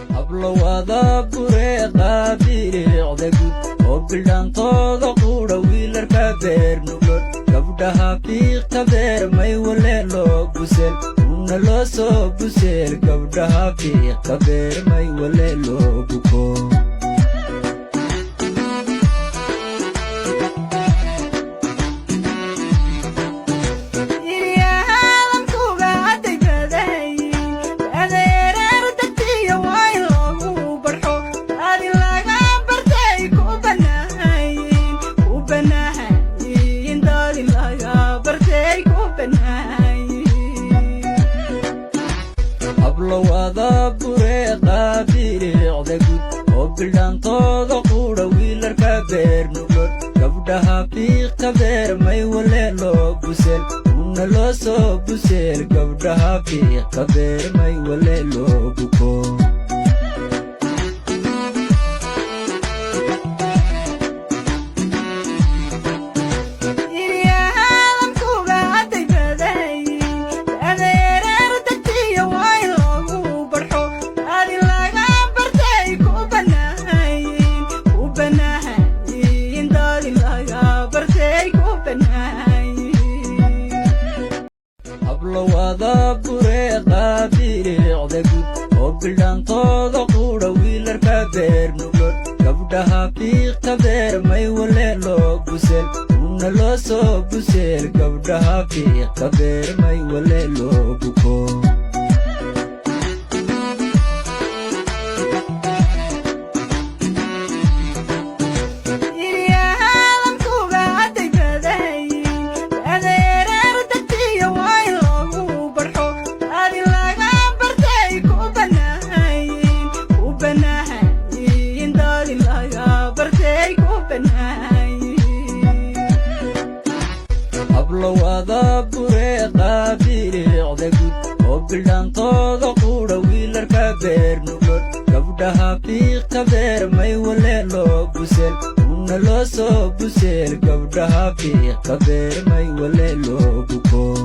Hablowada bureeqa bilicda guud oo bidhaantooda quudha, wiilarka beer nuglood, gabdhaha fiiqta beer may wale loo buseel una loo soo buseel. Gabdhaha fiiqta beer may wale loo buko. Hablowada bureeqa bilicda guud oo bidhaantooda quudha, wiilarka beer nuglood, gabdhaha fiiqta beer may wale loo buseel una loo soo buseel. Gabdhaha fiiqta beer may wale loo buko. Hablowada bureeqa bilicda guud oo bidhaantooda quudha, wiilarka beer nuglood, gabdhaha fiiqta beer may wale loo buseel una loo soo buseel. Gabdhaha fiiqta beer may wale loo buko. Hablowada bureeqa bilicda guud oo bidhaantooda quudha, wiilarka beer nuglood, gabdhaha fiiqta beer may wale loo buseel una loo soo buseel. Gabdhaha fiiqta beer may wale loo buko.